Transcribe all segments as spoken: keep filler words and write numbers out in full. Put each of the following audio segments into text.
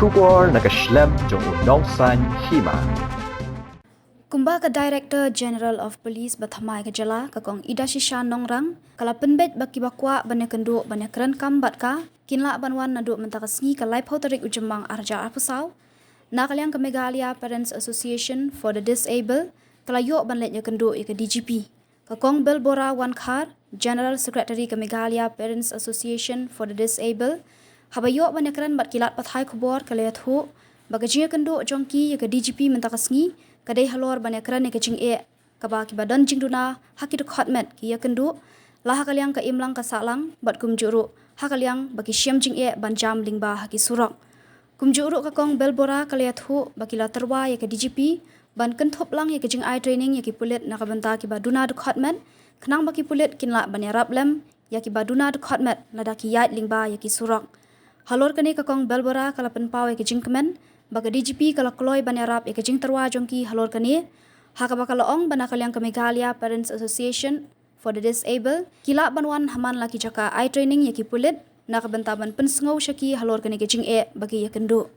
Khubor na ka shlem jong u nongsan hima. Kumba ka Director General of Police ba thymmai ka jylla, ka Kong Idashisha Nongrang, ka la pynbeit ba kiba kwah ban ïakynduh ban ïakren kam bad ka, kin lah ban wan naduh mynta ka sngi ka laiphew tarik u Jymmang arhajar arphew saw. Na ka liang ka Meghalaya Parents Association for the Disabled, ka la ïoh ban leit ïakynduh ïa ka D G P. Ka Kong Belbora Wankhar, General Secretary ka Meghalaya Parents Association for the Disabled, haba ïoh ban ïakren bad ki lad pathai khubor ka la ïathuh ba ka jingïakynduh jong ki ïa ka D G P mynta ka sngi ka dei halor ban ïakren ïa ka jingeh kaba kiba don jingduna ha ki dkhot met ki ïakynduh, la ha ka liang ka imlang ka sahlang bad kumjuh ruh ha ka liang ba ki shem jingeh ban jam lyngba ha ki surok. Kumjuh ruh ka Kong Belbora ka la ïathuh ba ki la tyrwa ïa ka D G P ban kynthup lang ïa ka jingai training ïa ki pulit na ka bynta kiba duna dkhot met, khnang ba ki pulit kin lah ban ïarap lem ïa kiba duna dkhot met lada ki ïaid lyngba ïa ki surok. Halor kane ka Kong Belbora ka la pynpaw ïa ka jingkmen ba ka D G P ka la kloi ban ïarap ïa ka jingtyrwa jong ki halor kane, ha kaba ka la ong ba na ka liang ka Meghalaya Parents Association for the Disabled, ki lah ban wan ha man la ki jaka ai training ïa ki pulit na ka bynta ban pynsngew sha ki halor kane ka jingeh ba ki ïakynduh.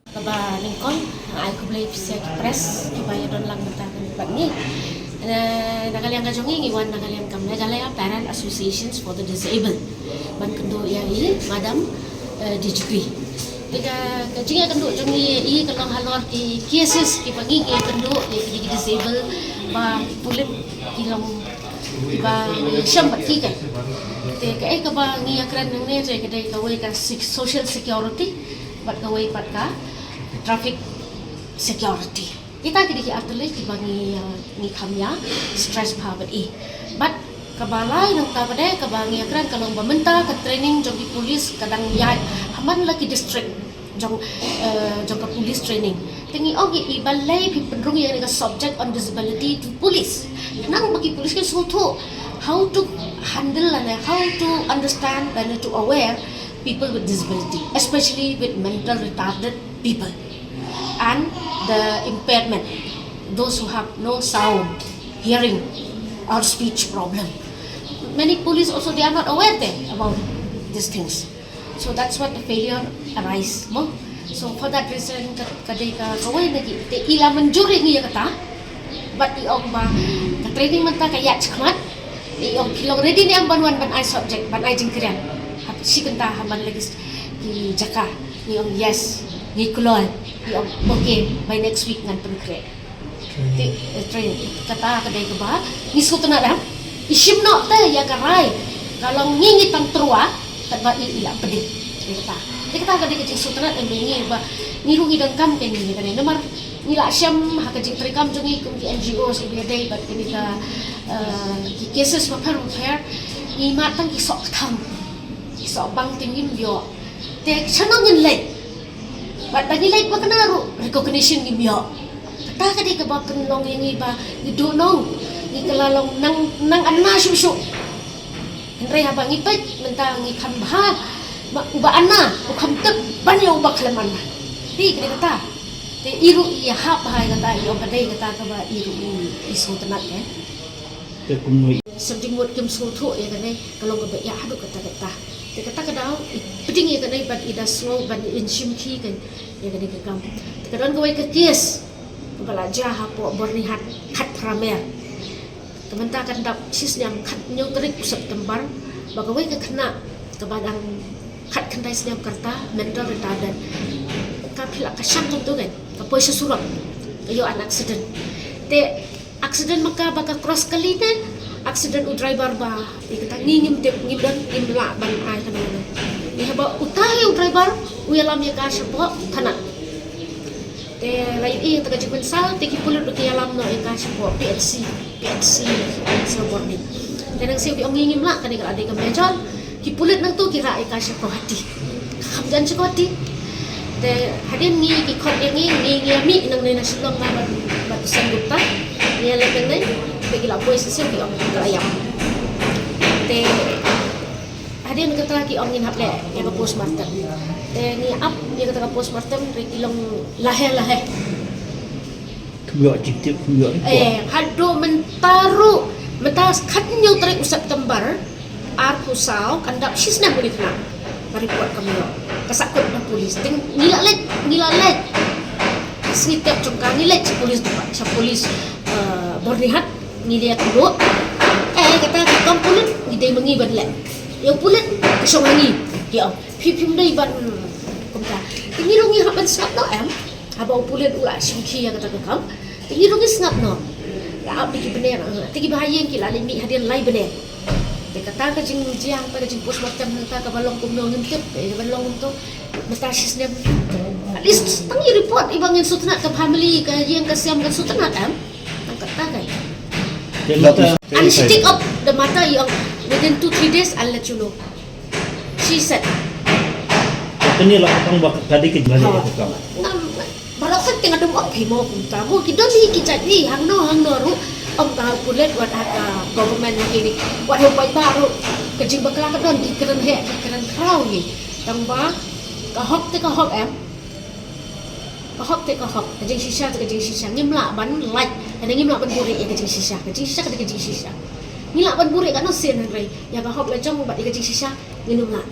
Kaba nyngkong, ai khublei phi sha ki press kiba ïadon lang mynta ka bad ngi. Eh, na ka liang ka jong ngi, ngi wan na ka liang ka Meghalaya Parent Associations for the Disabled ban kynduh ïa i Madam, eh, D G P. Te ka, ka jingïakynduh jong ngi ïa i ka long halor ki cases kiba ngi, ngi ïakynduh ïa ki, ki disabled ba ki pulit ki long kiba ngi shem bad ki kan. Te kaei kaba ngi ïakren hangne te ka dei kawei ka sec-, social security bad kawei pat ka traffic security. Kita ki dei ki artylli kiba ngi, uh, ngi kham ïa stress bha bad i. Bad kaba lai nangta pat de kaba ngi ïakren ka long ba mynta ka training jong ki police ka dang ïaid ha man la ki district jong, eh, jong ka police training. Te ngi ong ïa i balei phi pynrung ïa ka subject on disability to police. Nang ba ki police kin sngewthuh how to handle and how to understand and to aware people with disability, especially with mental retarded people and the impairment, those who have no sound, hearing or speech problem. Many police also, they are not aware then about these things. So that's what the failure arise, mo. So for that reason, ka, ka dei ka, kawei na ki, te i la mynjur ïa ngi ïa kata. Bad i ong ba ka training mynta ka ïaid shakhmat. I ong phi long ready ne em ban wan ban ai subject, ban ai jingkren? Ha shi kynta ha man la ki jaka. I ong yes, ngi kloi. I ong okay, by next week ngan pynkhreh. Te, eh, training. Kata ka dei kaba ngi sngewtynnat em. I shim noh te ïa ka rai ka long ngi, ngi tang tyrwa katba i, i la pdeng. Te kata, te kata ka dei ka jingsngewtynnat em ïa ngi ba ngi ruh ngi donkam kein ïa kane. Namar ngi la shem ha ka jingtrei kam jong ngi kum ki N G Os kiba ïadei bad kine ka, eh, ki cases bapher bapher. Ngi mad tang ki soh kthang, ki soh bang te ngim ïoh. Te shano ngin leit? Bad ba ngi leit ba kane ruh recognition ngim ïoh. Kata ka dei kaba pynlong ïa ngi ba ngi duhnong, ngi kylla long nang, nang anna shuh shuh. Hynrei haba ngi peit mynta ngi kham bha, ba uba anna u kham tip ban ïa uba khlem anna. Te ka dei kata. Te i ruh i ïahap bha ïa kata, i ong ka dei kata kaba i ruh i, i sngewtynnat, eh. Te kumno i- Shem jingmut kim sngewthuh ïa kane, ka long kaba ïa haduh katta katta. Te katta ka daw i pdeng ïa kane bad i da sngew ban i shim khie kein ïa kane ka kam. Te ka don kawei ka case kaba la jia hapoh Byrnihat Khatphra Mer. Ka mynta kan dap shi snem, khathynñiew tarik u September, ba kawei ka khynnah kaba dang khatkhyndai snem ka rta, mental retarded, ka phi lah ka shang kumto kein, ka poi sha surok, ka ïoh an accident. Te accident ma ka ba ka cross kali te, accident u driver ba, ïa kata ngi ngim tip, ngim don, ngim lah ban ai kano kano. Ïa haba utai u driver u ïalam ïa ka shapoh thanat. Te la ïohi ïa kata ka jingpynsaw, te ki pulit ruh ki ïalam noh ïa ka shapoh P H C, P H C Snow Borneo. Te nang siew ki ong ngi ngim lah, kane ka la dei ka major. Ki pulit nangto ki rah ïa ka sha Guwahati. Kham jan sha Guwahati. Te hadien ngi ki khot ïa ngi, ngi, ngi ïa mih nangne na Shillong na bad, bad u Sen Gupta. Ngi ïa leit nangne, te ki la poi shisien ki ong ka la ïap. Te hadien kata ki ong ngin hap leh ïa ka postmortem. Te ngi ap ïa kata ka postmortem, re ki long lahe lahe. Kham ïoh jingtip, kham ïoh report. Eh, haduh mynta ruh, mynta khathynñiew tarik u September, arphew saw, kan dap shi snem kane ka khynnah. Ka report kam ïoh. Ka sahkut na police. Te ngi la leit, ngi la leit. Sngewthuh jong ka, ngi leit sha police, sha police, eh, Byrnihat, ngi leit ïathuh. Eh, kata ka kam pulit, ngi dei ma ngi ban leh. Ïa u pulit, ka shong ha ngi. Ïa, phi, phim dei ban, kumta. Te ngi ruh ngi hap ban sngap noh em. Haba u pulit u la shongkhia kata ka kam. Te ngi ruh ngi sngap noh. La ap da ki bneng, te kiba ha ïing ki la leit mih hadien lai bneng. Te kata ka jingjia, kata ka jing postmortem nangta kaba long kumno ngim tip, eh, kaba long kumto. Mynta shi snem. At least tang ïa report iba ngin sngewtynnat, ka family, ka ïing ka sem kan sngewtynnat em. Tang kata ka. Te mynta And she take up the matter, ïa, within two, three days, I'll let you know. She said. Kane la ka tang ba ka dei ka jingeh Ha. ka tang. Ngam, baroh kan teng adum ong phi mo kumta mo, ki don hi ki jait hi, hangno hangno ruh, ym tang ha u pulit, wat ha ka government hi ni, wat ha u paidbah ruh, ka jingbakla ka don, ki kren heh, ki kren khraw hi. Tang ba ka hok te ka hok em. Ka hok te ka hok, ka jingshisha te ka jingshisha. Ngim lah ban lait, lane ngim lah ban buhrieh ïa ka jingshisha. Ka jingshisha ka dei ka jingshisha. Ngi lah ban buhrieh katno sien, hynrei ïa ka hok la jong bad ïa ka jingshisha ngin ym lah.